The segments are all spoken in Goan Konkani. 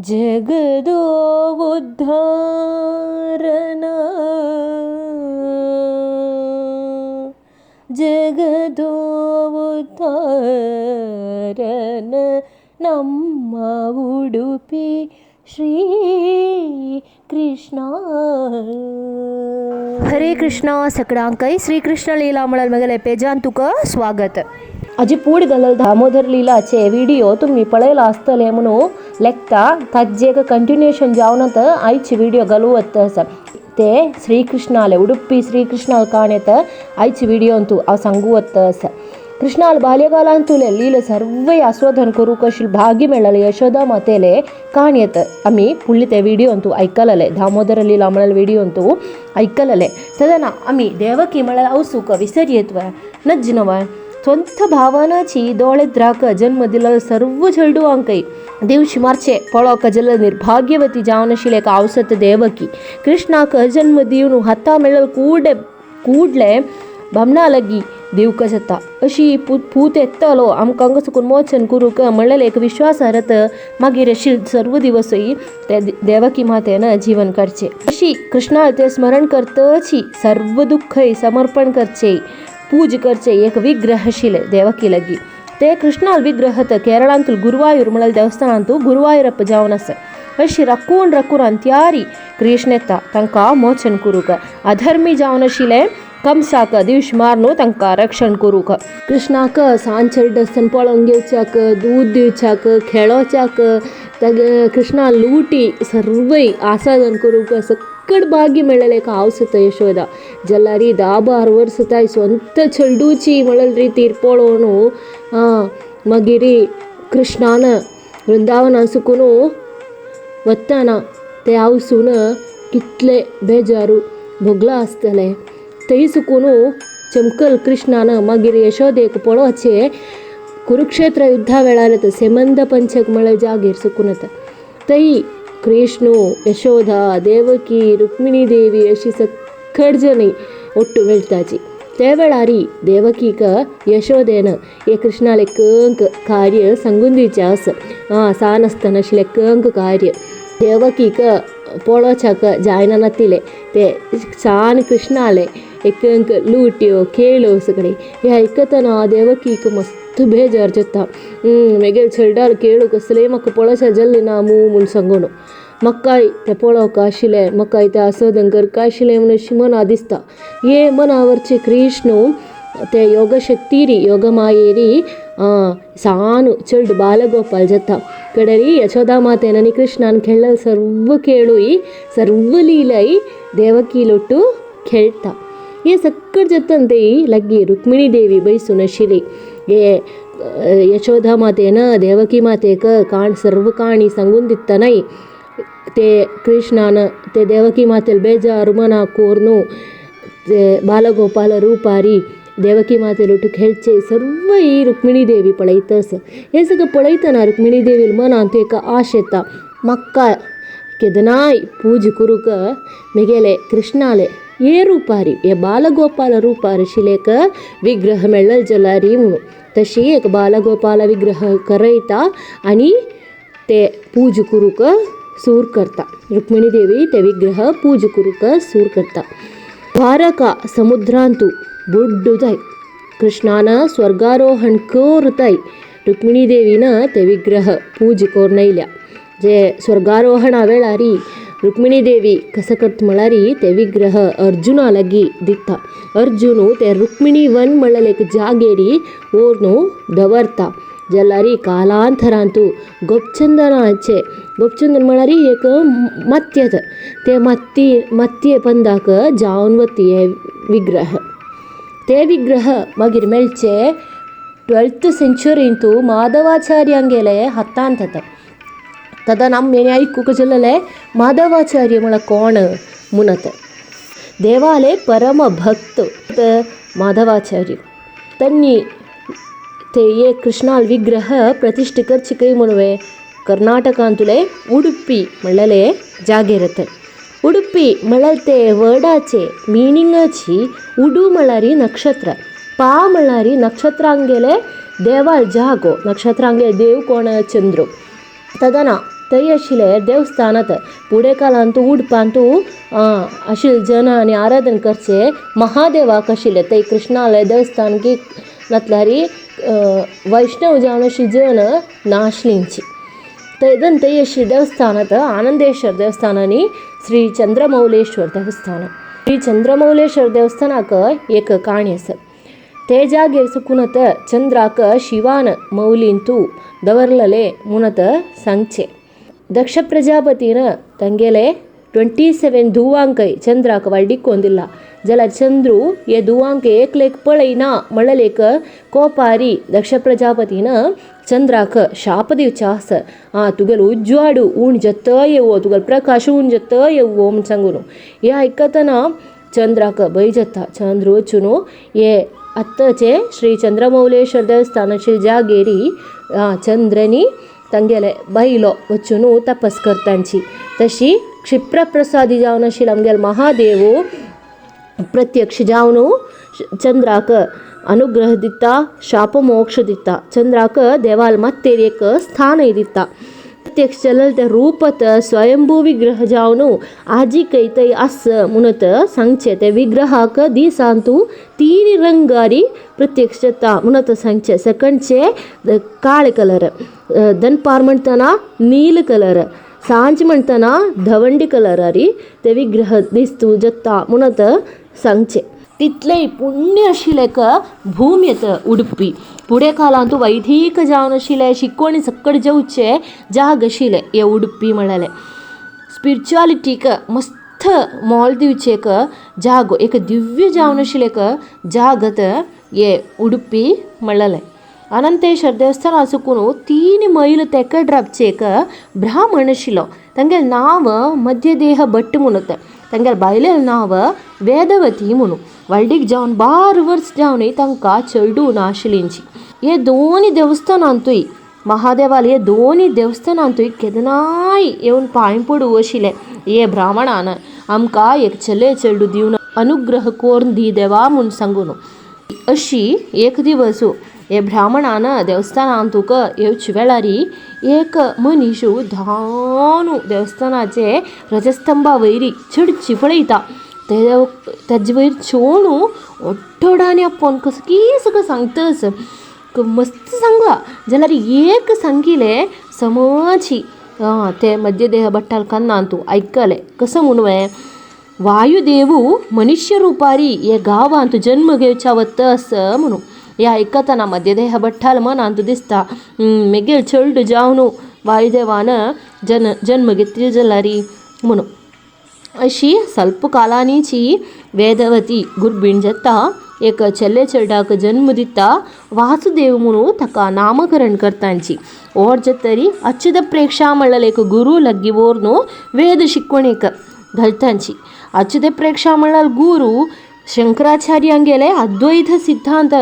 जगदो उद्धारन जगदो उद्धारन ನಮ್ಮ ಉಡುಪಿ ಶ್ರೀ ಕೃಷ್ಣ. हरे कृष्णा सकडांकय श्रीकृष्ण लीला म्हणल मगेले पेजान तुका स्वागत. अजी पूड घालल दामोदर लीलाचे व्हिडिओ तुम्ही पळयला आसतले म्हणून लेखता ताजें एक कंटिन्युएशन जावन आयचे व्हिडिओ घालू वता आसा. ते श्रीकृष्णाले उडुपी श्रीकृष्णाल काणयत आयचे व्हिडिओंतू हांव सांगू वता आसा. कृष्णाल बाल्यकालांतुले लीला सर्वय आस्वादन करूंक अशी भाग्य मेळ्ळें यशोदा मातेले काणयत आमी फुडले ते व्हिडियोंतू आयकलले दामोदर लीला म्हळ्यार व्हिडियोंतू आयकलले. तेन्ना आमी देवकी म्हळ्यार आवसूक विसरयेत नज्जनवा स्ವಂत भावनाची दोळे द्राक जन्म दिलो सर्व चेडवांकय दिवशी मारचे पळोवक जल निर्भाग्यवती जावन आशिल्लें एक आवसत देवकी कृष्णाक जन्म दिवन हाता मेळ्ळें ಕೂಡ್ಲೆ बामणा लगी दिवक जाता अशी पूत येतलो आमकां हांगा साकून मोचन करूंक म्हणलेलें एक विश्वास हरत मागीर अशी सर्व दिवसय ते देवकी मातेन जीवन काडचें. अशी कृष्णा ते स्मरण करतची सर्व दुःखय समर्पण करचें पूज करचें एक विग्रह आशिल्लें देवकी लगी. ते कृष्णाल विग्रह केरळांतू गुरुवायूर म्हणल्यार देवस्थानांतू गुरुवायूरप्प जावन आसा. अशी रखून रखून अंत्यारी कृष्ण येता तांकां मोचन करूंक अधर्मी जावन आशिल्लें कंसाक दिवश मारून तांकां रक्षण करूंक. कृष्णाक सान चेडो आसतना पळोवंक घेवच्याक दूद दिवच्याक खेळोवच्याक तागे कृष्णा लुटी सर्वय आसादन करूंक सक्कड भाग्य मेळ्ळें एक आवसत यशोदा जल्लारी 10-12 वर्स ताय स्वंत चेडूची म्हणलें रितीर पळोवन मागीर कृष्णान वृंदावना सुकून वतना ते आवसून कितले बेजारू भोगलां आसतलें. थंय सुकून चमकल कृष्णान मागीर यशोदेक पळोवचें कुरुक्षेत्र युद्धा वेळार येता सेमंद पंचक म्हळ्यार जागेर सुकून येता. थंय कृष्ण यशोदा देवकी रुक्मिणी देवी अशी सक्कड जणी ಒಟ್ಟು मेळटाची. ते वेळारी देवकीक यशोदेन हे कृष्णाले कंक कार्य सांगून दिवचें आसा. सान आसतना आशिल्लें कंक कार्य देवकीक पळोवच्याक जायना नातिलें ते सान कृष्णाले एक लुट्यो खेळ्यो सगळे हे आयकतना देवकीक मस्त बेजार जाता. मेगेल चेडवाल खेळू कसलें म्हाका पळोवच्या जाल्लें ना मू म्हूण सांगून म्हाकाय तें पळोवंक आशिल्लें म्हाकाय तें आस्वादन करपा आशिल्लें म्हूण अशें मना दिसता. हे मनावरचे कृष्ण ते योगशक्तीरी योगमायेरी सान चेडू बालगोपाल जाता. कडेरी यशोदा मातेन आनी कृष्णान खेळ्ळें सर्व खेळूय सर्व लीलाय देवकी लोटू खेळटा. हे सक्कड जाता ते लागीं रुक्मिणी देवी बैसून आशिल्ली. हे यशोदा मातेन देवकी मातेक काण सर्व काणी सांगून दितनाय ते कृष्णान ते देवकी मातेल बेजार मना कोर्नु ते बालगोपाल रूपारी देवकी मातेल खेळचे सर्व ही रुक्मिणी देवी पळयता आसा. हें सगळें पळयतना रुक्मिणी देवी मनांत एक आश येता म्हाका केदनाय पूज करूंक मेगेले कृष्णाले हे रुपारी हे बालगोपाल रुपार आशिल्लें एक विग्रह मेळ्ळो जाल्यार म्हणून तशी एक बालगोपाल विग्रह करयता आनी ते पूज करूंक सूर करता. रुक्मिणी देवी ते विग्रह पूज करूंक सूर करता. द्वारका समुद्रांतू बुड्डुताय कृष्णान स्वर्गारोहण करताय रुक्मिणी देवीन ते विग्रह पूज करून येयल्या. जे स्वर्गारोहणा वेळारी रुक्मिणी देवी कसं करता म्हळ्यार ते विग्रह अर्जुना लागीं दिता. अर्जुन ते रुक्मिणी वन म्हणलें एक जागेरी व्हरून दवरता. जाल्यार कालांतरांतू गोपचंदनाचे गोपचंदन म्हळ्यार एक मातयेच ते मातये मातये पंदाक जावन वता हे विग्रह. ते विग्रह मागीर मेळचे 12th सेंचुरींतू माधवाचार्यांगेले हातांत येता. तदा आमी आयकूंक जालें माधवाचार्य म्हळ्यार कोण म्हणत देवाले परम भक्त माधवाचार्य. तांणी ते एक कृष्णाल विग्रह प्रतिश्ठा करचे खंय म्हणुवे कर्नाटकांतुले उडुपी म्हणलेले जागेर येता. उडुपी म्हळ्यार ते वर्डाचे मिनिंगाची उडू म्हळ्यार नक्षत्र पा म्हळ्यार नक्षत्रांगेले देवाल जागो नक्षत्रांगेले देव कोण चंद्र. तदना थंय आशिल्ले देवस्थानांत फुडें काळांत उडपांतू आशिल्ले जन आनी आराधन करचे महादेवाक आशिल्ले थंय कृष्णाले देवस्थान की म्हटल्यार वैष्णव जावन अशी जन नाशिल्लींची. तेदन थंय आशिल्ले देवस्थानांत आनंदेश्वर देवस्थान आनी श्री चंद्रमौलेश्वर देवस्थान. श्री चंद्रमौलेश्वर देवस्थानाक एक काणी आसा. ते जागेर चुकून चंद्राक शिवान मौलींतू दवरलेले म्हणत सांगचे. दक्ष प्रजापतीन तांगेले 27 धुवांकय चंद्राक वाडिकोवन दिला जाल्यार चंद्रू हे धुवांक एकलेक पळयना म्हणलेक कोपारी दक्ष प्रजापतीन चंद्राक शाप दिवचे आसा. आं तुगेलो उज्वाडू उण जत येवो, तुगेलो प्रकाश उण जत येवो म्हूण सांगून. हे आयकतना चंद्राक भंय जाता. चंद्र वचून हे आत्ताचे श्री चंद्रमौलेश्वर देवस्थानाचे जागेरी चंद्रनी तांगेले बायलो वचून तपस करतांची. तशी क्षिप्रप्रसादी जावन आशिल्लो आमगेलो महादेव प्रत्यक्ष जावन चंद्राक अनुग्रह दिता, शाप मोक्ष दिता. चंद्राक देवाल मातेर एक स्थानय दिता. प्रत्यक्ष जालें तें रूपत स्वयंभू विग्रह जावन आजिकय थंय आस म्हणत सांगचें. ते विग्रहाक दिसांतू 3 रंगारी प्रत्यक्ष जाता म्हणत सांगचें. सकणचे काळे कलर, दनपार म्हणटना नील कलर, सांज म्हणटना धवंडी कलरारी ते विग्रह दिस्तू जाता म्हणत सांगचें. तितलेय पुण्य आशिल्लें भूम येता उडुपी. फुडें काळांत वैदीक जावन आशिल्लें शिकवणी सकट जेवचे जाग आशिल्लें हे उडुपी म्हणलें. स्पिरिच्युअलिटीक मस्त मोल दिवचें एक जागो, एक दिव्य जावन आशिल्लें एक जागत हे उडुपी म्हणलें. अनंतेश्वर देवस्थान चुकून 3 मैल तेकड रावचे एक ब्राह्मण आशिल्लो. तांगेलें नांव मध्यदेह भट्ट म्हणत. तांगेले बायलेलें नांव वेदवती म्हणून. व्हडलीक जावन 12 वर्स जावन तांकां चेडूं नाशिल्लींची. हे दोनी देवस्थानांतूय महादेवाले हे दोनी देवस्थानांतूय केन्नाय येवन पांय पडूं आशिल्ले हे ब्राह्मणान आमकां एक चले चेडूं दिवन अनुग्रह कोरून दी देवा म्हूण सांगून. अशी एक दिवस हे ब्राह्मणान देवस्थानांतूक येवचे वेळारी एक मनीस धांवन देवस्थानाचे रजस्तंभा वयरी चडची पळयता. तेजे वयर चोणू ओड्डोडांनी आपोवन कसो की सगळें सांगताच मस्त सांगला जाल्यार एक सांगिलें समजी ते मध्यदेह भट्टाल कन्नांतू आयकलें कसो म्हणून वायुदेवू मनुष्य रुपारी हे गांवांत जन्म घेवच्या वता आस म्हणून. हे आयकतना मध्यदेह भट्टाल मनांत दिसता मेगेल चेडूं जावन वायुदेवान जन्म घेतली जाल्यार म्हणून. अशी स्वल्प कालांनीची वेदवती गुर्बीण जाता, एक चले चेड्याक जन्म दिता, वासुदेव म्हणून ताका नामकरण करतांची. ओर जातरी अच्युत प्रेक्षा म्हणलें एक गुरू लागीं व्हरून वेद शिकवणेक घालतांची. अच्युत प्रेक्षा म्हणल्यार गुरू शंकराचार्यांगेले अद्वैत सिद्धांत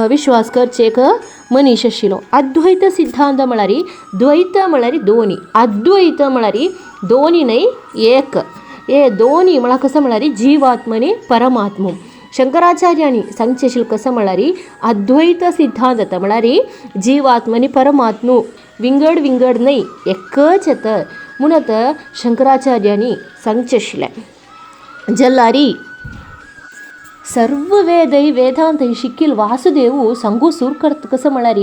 विश्वास करचे एक मनीस आशिल्लो. अद्वैत सिद्धांत म्हळ्यार द्वैत म्हळ्यार दोनी, अद्वैत म्हळ्यार दोनी न्हय एक. हे दोनी म्हळ्यार कसो म्हळ्यार जीवात्मनी परमात्म. शंकराचार्यांनी सांगचें आशिल्लें कसो म्हळ्यार अद्वैत सिद्धांत जाता म्हळ्यार जीवात्मनी परमात्म विंगड विंगड न्हय एकच येता म्हणत शंकराचार्यांनी सांगचें आशिल्लें. जल्लारी सर्व वेदय वेदांतय शिकील वासुदेव सांगू सूर करता कसो म्हळ्यार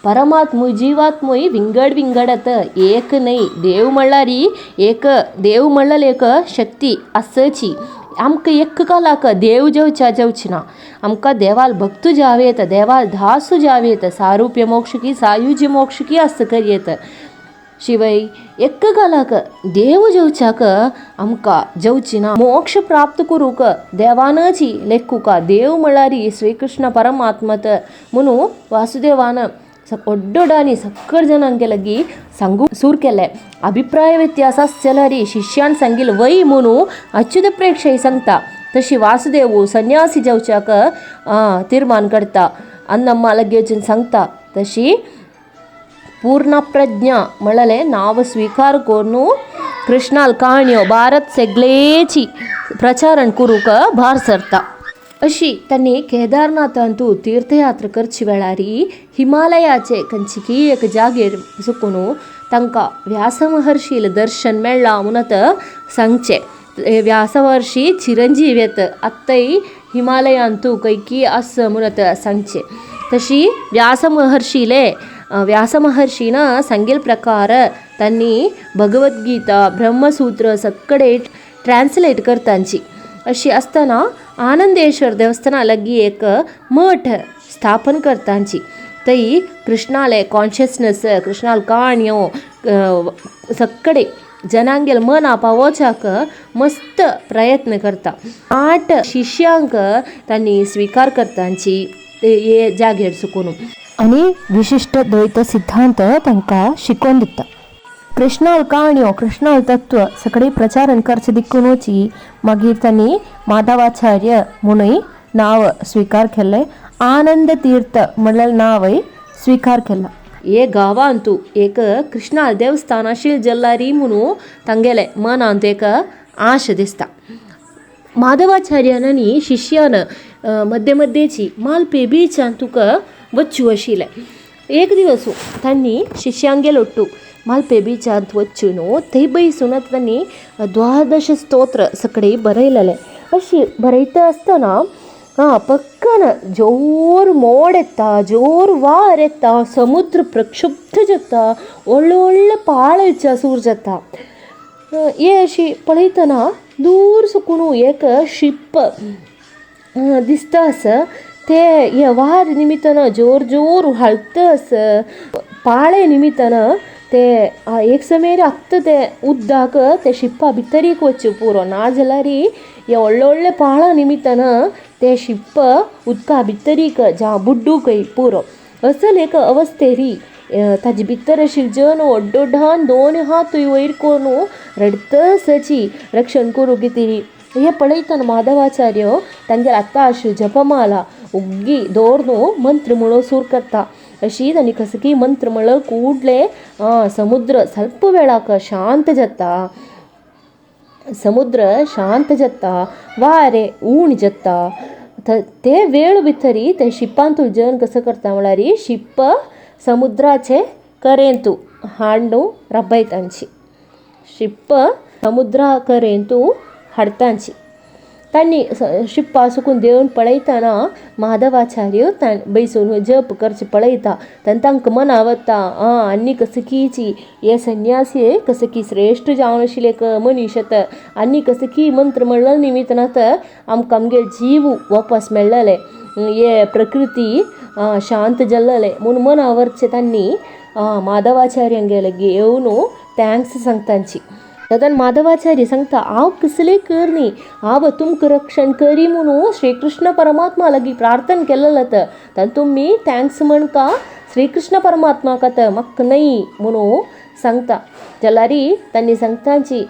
परमात्म जीवात्मय विंगड विंगड एक न्हय. देव म्हणल्यार एक, देव म्हणल्यार एक शक्ती आसची. आमकां एक कालाक देव जेवच्या जेवची ना, आमकां देवाल भक्त जावं येता, देवाल दास जावं येता, सारुप्य मोक्ष की सायुज्य मोक्ष की आस कर येता. शिवाय एक कालाक देव जेवच्याक आमकां जेवची ना. मोक्ष प्राप्त करूंक देवानची लेखुका देव म्हळ्यार श्रीकृष्ण परमात्मत म्हणून वासुदेवान ओड्डोडांनी सक्कड जणांक लागीं सांगू सूर केलें. अभिप्राय व्यत्यास आसल्यार शिष्यान सांगिल वय म्हणून अच्युत प्रेक्षय सांगता. तशी वासुदेव संन्यासी जेवच्याक तीर्मान करता, अन्नम्मा लागीं वचून सांगता. तशी पूर्णप्रज्ञा म्हणलें नांव स्विकार करून कृष्णाल काणयो भारत सगळेची प्रचारण करूंक भार सरता. अशी तांणी केदारनाथांतू तीर्थयात्रा करची वेळारी हिमालयाचे खंयची एक जागेर सुकून तांकां व्यास महर्षीले दर्शन मेळ्ळां म्हणत सांगचें. व्यास महर्षी चिरंजीव येत आत्ताय हिमालयांतू खंयकी आस म्हणत सांगचें. तशी व्यास महर्षीले व्यास महर्षीन सांगिल्ले प्रकार तांणी भगवद्गीता ब्रह्मसूत्र सगळे ट्रान्सलेट करतांची. अशी आसतना आनंदेश्वर देवस्थाना लागीं एक मठ स्थापन करतांची. थंय कृष्णाले कॉन्शियसनस कृष्णाले काणयो सगळे जनांगेल मना पावोवच्याक मस्त प्रयत्न करता. 8 शिष्यांक तांणी स्विकार करतांची हे जागेर सुकून आनी विशिश्ट द्वैत सिद्धांत तांकां शिकोवन दिता. कृष्णाल काणयो कृष्णाल तत्व सगळे प्रचारण करचे दिक्कूनची मागीर तांणी माधवाचार्य म्हणून नांव स्विकार केल्लें. आनंद तीर्थ म्हणलें नांवय स्विकार केलां. हे गांवांतू एक कृष्णा देवस्थान आशिल्लें जल्लारी म्हणून तांगेले मनांत एक आश दिसता. माधवाचार्यान शिष्यान मध्य मध्येची मालपे बीचान तुका वच्चू आशिल्लें. एक दिवस तांणी शिष्यांगेल ಒಟ್ಟು मालपे बीचांत वच्चू न्हू थंय बैसून तांणी 12 स्तोत्र सगळे बरयलेले. अशी बरयता आसतना पक्कन जोर मोड येता, जोर वार येता, समुद्र प्रक्षुब्ध जाता, व्हडले व्हडले पाळ सूर जाता. हे अशी पळयतना दूर सुकून एक शिप दिसता आसा. ते हे वार निमित्तान जोर जोर हालता आसा. पाळे निमित्तान ते एक समेर आत्तां ते उदक ते शिप्पा भितरीक वचूं पुरो, नाजाल्यार हे व्हडले व्हडले पाळां निमित्तान ते शिप्प उदका भितरीक जा बुड्डूकय पुरो. असल एक अवस्थेरी ताजे भितर आशिल्ले जन व्हड्डोडान दोन हातूय वयर करून रडतसची रक्षण करूं कितें. हे पळयतना माधवाचार्य तांगेर आत्तां आशिल्ली जपमाला उग्गी दवरून मंत्र म्हणून सूर करता. अशी तांणी कसकी मंत्र म्हणलं ಕೂಡಲೇ समुद्र ಸ್ವಲ್ಪ वेळाक शांत जाता, समुद्र शांत जाता, वारें उण जाता. ते वेळ भितरी ते शिपांतू जन कसो करता म्हळ्यार शिप समुद्राचे करेंतू हाडून रबयतांची, शिप समुद्रा करेंतू हाडतांची. तांणी शिप्पा सुकून देवन पळयतना माधवाचार्य बैसून जप करचे पळयता. तांकां तांकां मना वता आनी कसकीची हे संन्यासी कसकी श्रेश्ठ जावन आशिल्ले एक मनीस येता आनी कसकी मंत्र म्हणले निमित्तान आमकां आमगे जीव वापस मेळ्ळले, हे प्रकृती शांत जाल्लें म्हूण मना व्हरचें तांणी माधवाचार्यांगे लागीं येवन thanks सांगतांची. तदन माधवाचार्य सांगता हांव कसलें कर न्ही, हांव तुमकां रक्षण करी म्हणून श्रीकृष्ण परमात्मा लागीं प्रार्थना केलेलें तर तुमी thanks म्हणका श्रीकृष्ण परमात्मा कत म्हाका न्हय म्हणून सांगता. जाल्यार तांणी सांगताची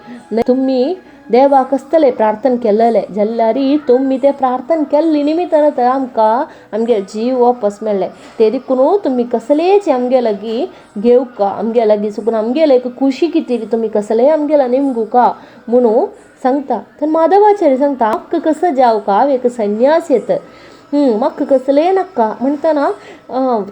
तुमी देवाक कसले प्रार्थना केलेलें जाल्यार तुमी तें प्रार्थना केल्ले निमित्तान तर आमकां आमगे जीव वापस मेळ्ळें. ते देखून तुमी कसलेच आमगे लागीं घेवका, आमगे लागीं सुकून आमगेले एक खुशी कितें तुमी कसलेय आमगेला निमगुका म्हणून सांगता. तर माधवाचार्य सांगता म्हाका कसो जावका, हांव एक संन्यास येत, म्हाका कसलेय नाका म्हणटना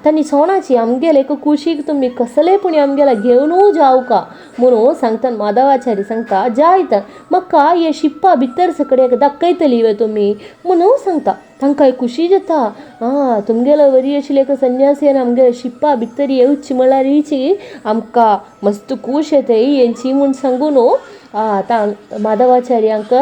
तांणी सोणाची आमगेले एक कुशीक तुमी कसलेय पूण आमगेला घेवनू जावका म्हणून सांगता. माधवाचार्य सांगता जायत म्हाका हे शिप्पा भितर सगळे दाखयतली वे तुमी म्हणून सांगता. तांकां खुशी जाता तुमगेलो वरी आशिल्ले एक संन्यासी आनी आमगेले शिप्पा भितर येवची म्हळ्यार हिची आमकां मस्त खूश येता हेंची म्हूण सांगून माधवाचार्यांक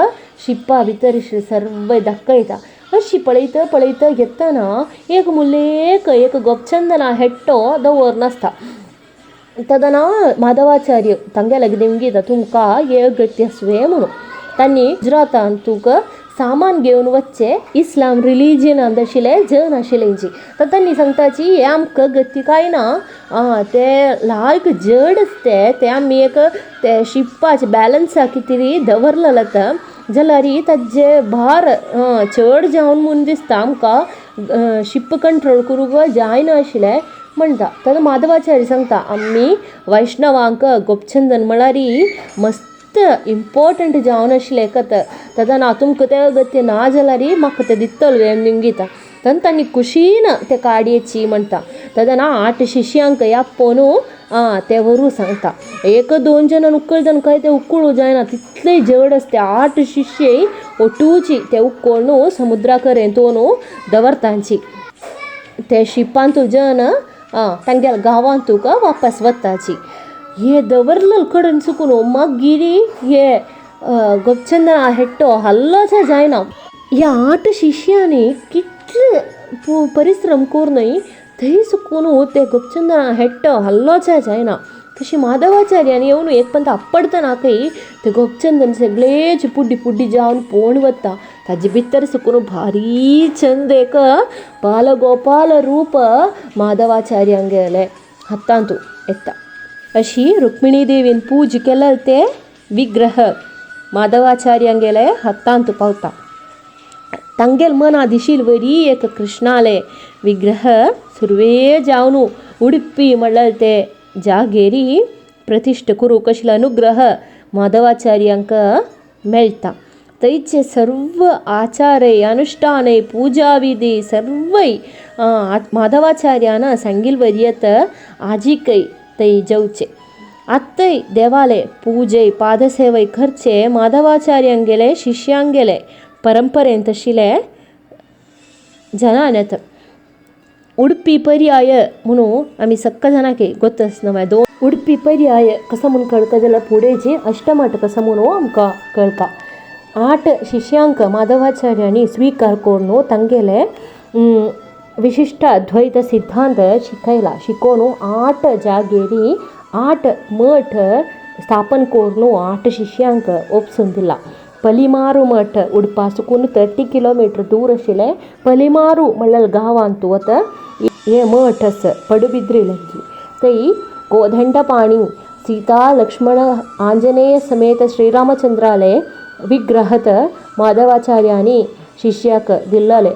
शिप्पा भितर सर्व दाखयता. अशी पळयता पळयता येतना एक मुलेक एक गोपचंदना हेट्टो दवर नासता. तदना माधवाचार्य तांगे लागीं निमगीता तुमकां हे गती आसुये म्हणून. तांणी गुजरातान तुका सामान घेवन वचचें इस्लाम रिलिजनांत आशिल्ले जन आशिल्ले तर तांणी सांगताची हें आमकां गती कांय ना, ते लायक जड आसता ते आमी एक ते शिपपाचे बॅलन्सा कितें दवरलेलें आतां जाल्यार ताजे भार चड जावन म्हूण दिसता आमकां शिप कंट्रोल करूंक जायना आशिल्लें म्हणटा. तेन्ना माधवाचार्य सांगता आमी वैष्णवांक गोपचंदन म्हळ्यार मस्त इंपॉर्टंट जावन आशिल्लें कत तेदना तुमकां तें अगत्य ना जाल्यार म्हाका तें दित्तल निमगिता तेन्ना तांणी खुशीन ते काडयेची म्हणटा. तेदना 8 शिश्यांक आपोवन ते व्हरूं सांगता. एक दोन जाणां उकलतना काय ते उकळूं जायना तितले जड आसता. 8 शिश्ये ओटूची ते उकळून समुद्रा कडेन तोन दवरतांची. ते शिपांतू जन तांगेल्या गांवांत तुका वापस वताची. हे दवरलेले कडेन चुकून मागीर हे गोपचंदना हेट्टो हल्लोच जायना. ह्या 8 शिश्यांनी कितले परिश्रम करून थंय सुकून ते गोपचंदना हेट्टो हल्लोच जायना. तशी माधवाचार्यान येवन एक पंत आपडतना खंय ते गोपचंदन सगळेच पुड्डी पुड्डी जावन पोण वता. ताजे भितर सुकून भारी चंद एक बालगोपाल रूप माधवाचार्यांगेले हातांतू येता. अशी रुक्मिणी देवीन पूज केले ते विग्रह माधवाचार्यांगेले हातांतू पावता. तांगेल मना दिशील वरी एक कृष्णाले विग्रह सुरवे जावन उडपी म्हणल्यार ते जागेरी प्रतिश्ठ करूंक कशें अनुग्रह माधवाचार्यांक मेळटा. थंयचे सर्व आचारय अनुष्ठानय पुजा विधी सर्वय माधवाचार्यान सांगिल वरयत आजिकय थंय जावचे. आत्तय देवालय पूजय पादसेवय करचे माधवाचार्यांगेले शिष्यांगेले परंपरेन तशिले जनान येता. उडपी पर्याय म्हणून आमी सक्क जाणांक गोत्त आसना. दोन उडपी पर्याय कसो म्हूण कळटा जाल्यार फुडें अष्टमठ कसो म्हणून आमकां कळटा. 8 शिष्यांक माधवाचार्यांनी स्विकार करून तांगेले विशिश्ट अद्वैत सिद्धांत शिकयला. शिकोवन 8 जागेरी 8 मठ स्थापन करून 8 शिष्यांक ओपसून दिला. पलिमारू मठ उडपा सुकून 30 किलोमिटर दूर आशिल्लें पलिमारू म्हणल्यार गांवांत वता हे मठ आसा पडबिद्री लागीं. थंय कोदंडपाणी सीता लक्ष्मण आंजनेय समेत श्रीरामचंद्राले विग्रहत माधवाचार्यांनी शिष्याक दिल्लले.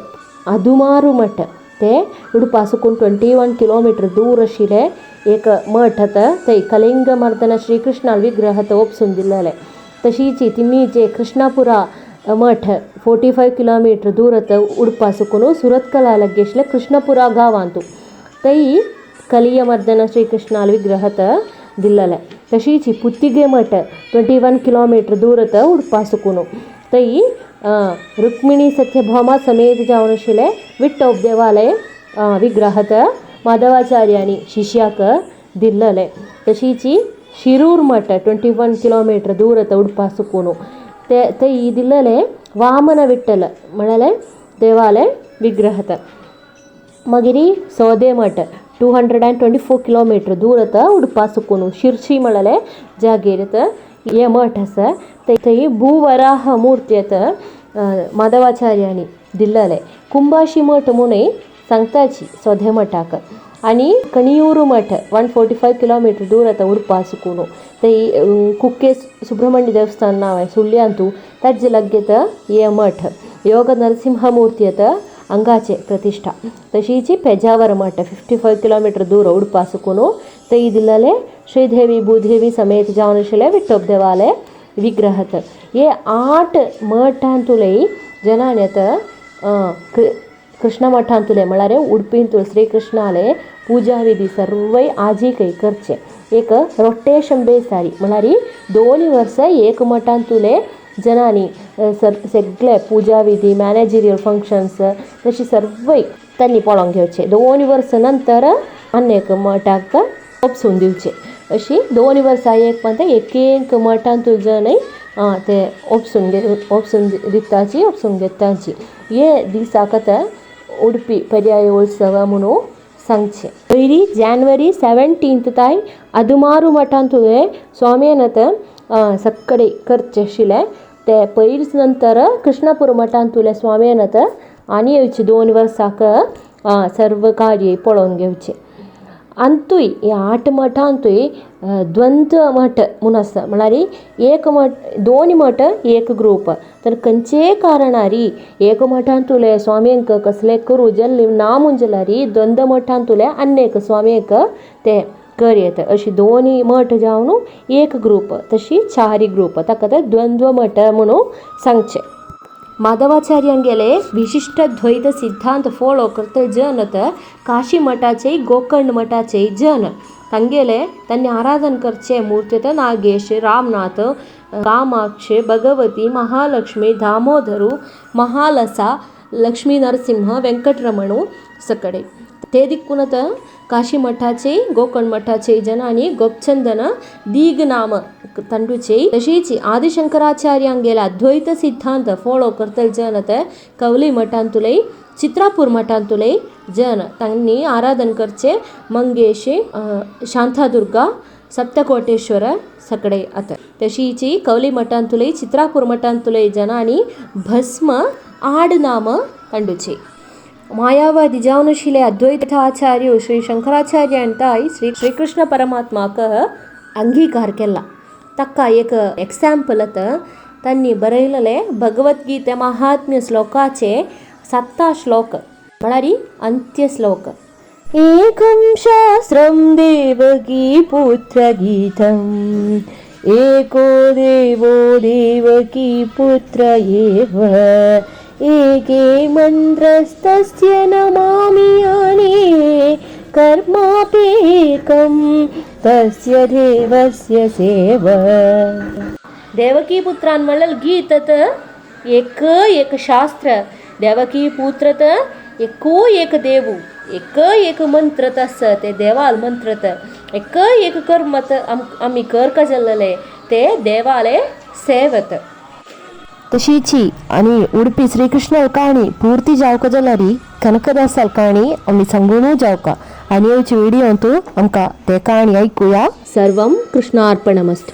अदुमारू मठ ते उडपा सुकून 21 किलोमिटर दूर आशिल्लें एक मठ आतां थंय कलिंगमर्दन श्रीकृष्णा विग्रहत ओपसून दिल्लले. तशीच तिमीचे कृष्णापुरा मठ 45 किलोमिटर दूर आतां उडपा सुकून सुरतकला लागीं आशिल्लें कृष्णपुरा गांवांत थंय कलियमर्दन श्रीकृष्णाल विग्रहत दिल्लले. तशीच पुत्तिगे मठ 21 किलोमिटर दूर आतां उडपा सुकून थंय रुक्मिणी सत्यभामा समेत जावन आशिल्लें विठ्ठोब देवालय विग्रहत माधवाचार्यांनी शिष्याक दिल्लले. तशीच शिरूर मठ 21 किलोमिटर दूर आतां उडपा सुकून ते थंय दिल्लले वामन विठ्ठल म्हणल्यार देवालय विग्रहत. मागीर सौदे मठ 224 किलोमिटर दूर आतां उडपा सुकून शिरशी म्हणल्यार जागेर आतां हे मठ आसा. थंय भूवराह मूर्ती आतां माधवाचार्यांनी दिल्लले. कुंभाशी मठ म्हणून सांगताची सोदे मठाक. आनी कणियूरू मठ 145 किलोमिटर दूर आतां उडपा सुकून थंय कुक्के सुब्रमण्य देवस्थान नांव आहे सुಳ್यांतू ताजे लागीं हे मठ योग नरसिंह मूर्ती आतां हांगाचे प्रतिश्ठा. तशीच पेजावर मठ 55 किलोमिटर दूर उडपा सुकून थंय दिल्लले श्रीदेवी भूदेवी समेत जावन आशिल्लें विठ्ठोब देवालय विग्रहत. हे 8 मठांतुले जनांनी आतां कृष्ण मठांतुले म्हळ्यार उडपींतू श्रीकृष्णाले पुजा विधी सर्वय आजीकय करचे. एक रोटेशन बेसारी म्हळ्यार 2 वर्सां एक मठांतुले जनांनी सगळे पुजा विधी मॅनेजरियल फंक्शन्स तशी सर्वय तांणी पळोवंक घेवचे. 2 वर्सां नंतर आनी एक मठाक ओपसून दिवचे. अशी 2 वर्सां एक पंत एक एक मठांतू जनय ते ओपसून ओपसून दिताची ओपसून घेताची. हे दिसाक आतां उडपी पर्याय उत्सव म्हणून सांगचे. पयली जानेवारी 17 ताय अदुमारू मठांतुले स्वामीन आतां सक्कडे करचे आशिल्लें ते पयलीच नंतर कृष्णापूर मठांतुले स्वामीन आतां आनी येवचे 2 वर्सांक सर्व कार्य पळोवन घेवचे. अंतूय ह्या 8 मठांतूय द्वंद्व मठ म्हूण आसा. म्हळ्यार एक मठ 2 मठ एक ग्रूप. तर खंयचेय कारणारी एक मठांतुले स्वाम्यांक कसले करूं जाल्ले ना म्हूण जाल्यार द्वंद्व मठांतुले आनी एक स्वाम्यांक ते कर येता. अशी दोनी मठ जावन एक ग्रूप, तशी चारी ग्रूप, ताका ते द्वंद्व मठ म्हणून सांगचे. माधवाचार्यांगेले विशिष्ट द्वैत सिद्धांत फॉलो करता जन काशी मठाचे, गोकर्ण मठाचे जन. तांगेले तांणी आराधन करचे मूर्ती नागेश, रामनाथ, कामाक्ष, भगवती, महालक्ष्मी, दामोदरू, महालसा, लक्ष्मी नरसिंह, वेंकटरमणू सकडे. ते दिक्कून काशी मठाचे, गोकर्ण मठाचे जनांनी गोपचंदन दीग नाम ತಂಡುಚೆ. तशीच आदिशंकराचार्यांगेले अद्वैत सिद्धांत फॉलो करतले जन कवली मठांतुले, चित्रापूर मठांतुले जन. तांणी आराधन करचे मंगेश, शांतादुर्गा, सप्तकोटेश्वर सकडे आतां. तशीच कवली मठांतुले, चित्रापूर मठांतुले जनांनी भस्म आडनाम ತಂಡುಚೆ. ಮಾಯಾವಾದಿ ಜಾವನಶೀಲೆ ಅದ್ವೈತ ಆಚಾರ್ಯು ಶ್ರೀ ಶಂಕರಾಚಾರ್ಯ ಅಂತಾಯಿ ಶ್ರೀ ಶ್ರೀಕೃಷ್ಣ ಪರಮಾತ್ಮಕ ಅಂಗೀಕಾರ ಕೆಲ್ಲ. ತಕ್ಕ एक एक्साम्पल त तांणी बरयलेले भगवद्गीते महात्म्य श्लोकाचे 7 श्लोक म्हळ्यार अंत्य श्लोक. एकं शास्त्रं देवकी पुत्रगीतम्, एको देवो देवकी पुत्र एव, एके मन्त्रस्तस्य नमामि याने, कर्मापेकं तस्य देवस्य सेवा. देवकी पुत्रान म्हणल्यार गीतत एक एक शास्त्र, देवकी पुत्रत एको एक देवू, एक एक मंत्र तस ते देवाल मंत्रत, एक एक कर्मत आमी कर जाल्ले ते देवाले सेवत. तशीची आणि उडपी श्रीकृष्ण काणी पूर्ती जावका जाल्यार कनकदासाल काणी आमी सांगूनू जावका. आनी येवची व्हिडियोंतू आमकां ते काणी ऐकूया. सर्वं कृष्णार्पणमस्तु.